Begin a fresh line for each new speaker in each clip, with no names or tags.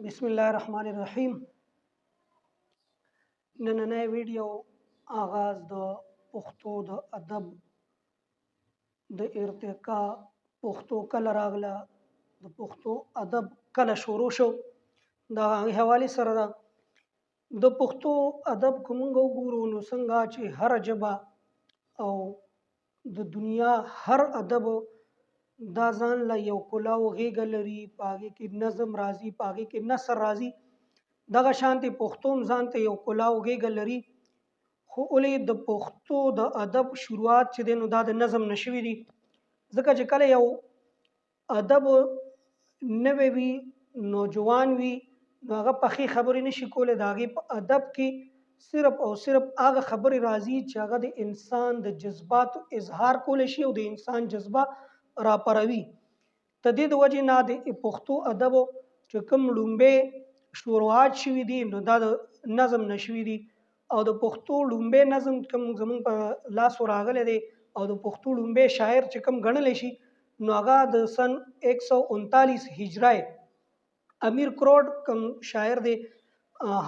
بسم الله الرحمن الرحیم. نننۍ ویډیو آغاز د پښتو د ادب د ارتقا، پښتو کله راغله، د پښتو ادب کله شروع شو، د هغې حوالې سره ده. د پښتو ادب که موږ وګورو نو څنګه چې هره ژبه او د دنیا هر ادب دا ځان له یو کلاو غېږه لري، په هغې کې نظم راځي، په هغې کې نثر راځي، دغه شانتې پښتو هم ځان ته یو کلاو غېږه لري. خو ولې د پښتو د ادب شروعات چې دی نو دا د نظم نه شوي دي، ځکه چې کله یو ادب نوی وي، نوجوان وي، نو هغه پخې خبرې نشي کولی. د هغې په ادب کې صرف او صرف هغه خبرې راځي چې هغه د انسان د جذباتو اظهار کولی شي او د انسان جذبه راپاروي. ته دې د وجې نه د پښتو ادب چې کوم ړومبی شروعات شوي دي نو دا د نظم نه شوي دي. او د پښتو ړومبی نظم کوم زمونږ په لاسو راغلی دی او د پښتو ړومبی شاعر چې کوم ګڼلی شي نو هغه د سن 139 هجری امیر کروړ کوم شاعر دی،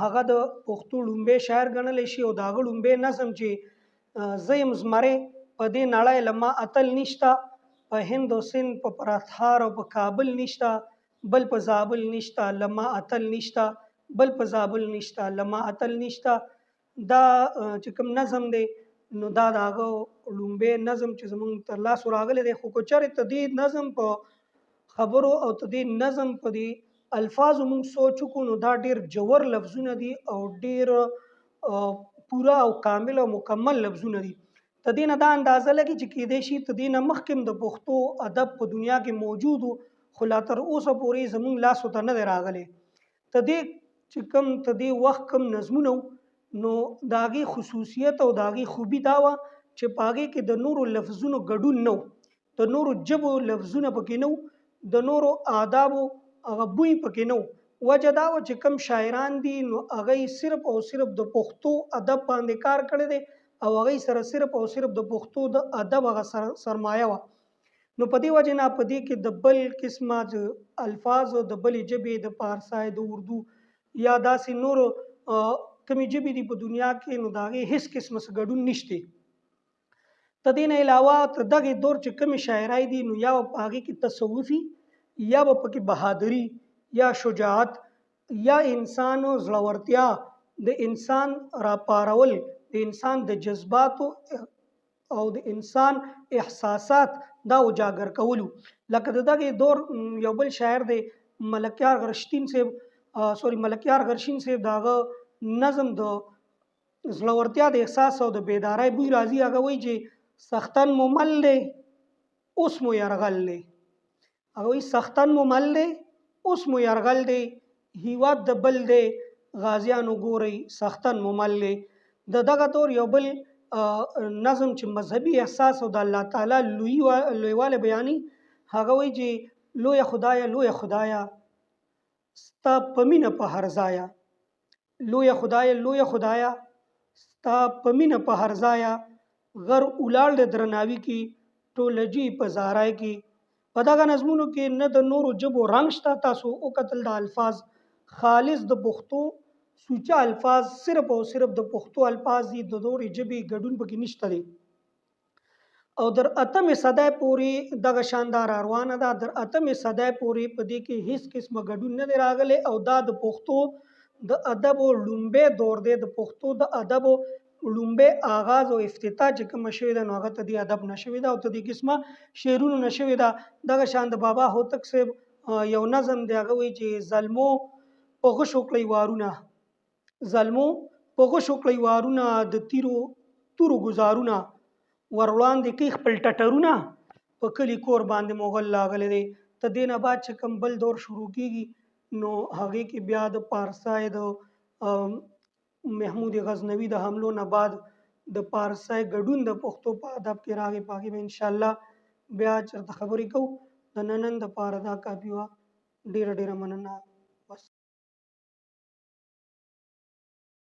هغه د پښتو ړومبی شاعر ګڼلی شي. او د هغه ړومبی نظم چې زه یم زمری په دې نړۍ له ما اتل نشته، په هند او سند په پرتهار او په کابل نشته، بل په زابل نشته له ما اتل نشته، بل په زابل نشته له ما اتل نشته، دا چې کوم نظم دی نو دا د هغه ړومبی نظم چې زمونږ تر لاسو راغلی دی. خو که چېرې ته دې نظم په خبرو او ته دې نظم په دې الفاظو مونږ سوچ وکړو نو دا ډېر ژور لفظونه دي او ډېر پوره او کامل او مکمل لفظونه دي. ته دې نه دا اندازه لګي چې کیدای شي ته دې نه مخکې هم د پښتو ادب په دنیا کې موجود و، خو لا تر اوسه پورې زمونږ لاسو ته نه دی راغلی. ته دې چې کوم ته دې وخت کوم نظمونه وو نو د هغې خصوصیت او د هغې خوبي دا وه چې په هغې کې د نورو لفظونو ګډون نه و، د نورو ژبو لفظونه پکې نه وو، د نورو آدابو هغه بوی پکې نه و. وجه دا وه چې کوم شاعران دي نو هغه یې صرف او صرف د پښتو ادب باندې کار کړی دی او هغه سره صرف او صرف د پښتو د ادب هغه سرمایه وه. نو په دې وجه نه په دې کې د بل قسمه الفاظو د بلې ژبې، د پارسای، د اردو یا داسې نورو کومې ژبې دي په دنیا کې نو د هغې هېڅ قسمه څه ګډون نشته. ته دې نه علاوه ته دغې دور چې کومې شاعرۍ دي نو یا به په هغې کې تصوفي، یا به پکې بهادري یا شجاعت یا انسان زړورتیا، د انسان راپارول، د انسان د جذباتو او د انسان احساسات دا اجاګر کولو. لکه د دغې دور یو بل شاعر دی ملکیار غرشتین صاحب، سوري ملکیار غرشین صاحب، د هغه نظم د زړورتیا د احساس او د بیدارۍ بوی راځي. هغه وایي چې سختن مو مل دی اوس مو یرغل دی. هغه وایي سختن مو مل دی اوس مو یرغل دی، هیواد د بل دی غازیانو ګورئ سختن مو مل دی. د دغه دور یو بل نظم چې مذهبي احساس او د الله تعالی لویوالی بیانوي، هغه وایي چې لویه خدایه لویه خدایه ستا په مینه په هر ځایه، لویه خدایه لویه خدایه ستا په مینه په هر ځایه، غر ولاړ دی درناوي کې ټوله جي په زارای کې. په دغه نظمونو کې نه د نورو ژبو رنګ شته، تاسو وکتل د الفاظ خالص د پښتو سوچه الفاظ صرف او صرف د پښتو الفاظ دي، د نورې ژبې ګډون پکې نشته دی. او در اتمې صدۍ پورې دغه شان دا راروانه ده، در اتمې صدۍ پورې په دې کې هیڅ قسمه ګډون نه دی راغلی. او دا د پښتو د ادب ړومبی دور دی، د پښتو د ادب ړومبی آغاز او افتتاح چې کومه شوې ده نو هغه ته دې ادب نه شوې ده او ته دې قسمه شعرونو نه شوې ده. دغه شان د بابا هوتک صاحب یو نظم دی، هغه وایي چې زلمو په غشو کړئ وارونه، زلمو په غشو کړئ وارونه، د تیرو تورو ګزارونه ور وړاندې کوي خپل ټټرونه، په کلي کور باندې مغل راغلی دی. ته دې نه بعد چې کوم بل دور شروع کیږي نو هغې کې بیا د پارسای د محمود غزنوي د حملو نه بعد د پارسای ګډون د پښتو په ادب کې راغی. په هغې به انشاءالله بیا چېرته خبرې کوو. د ننن دپاره دا کافي وه. ډېره ډېره مننه.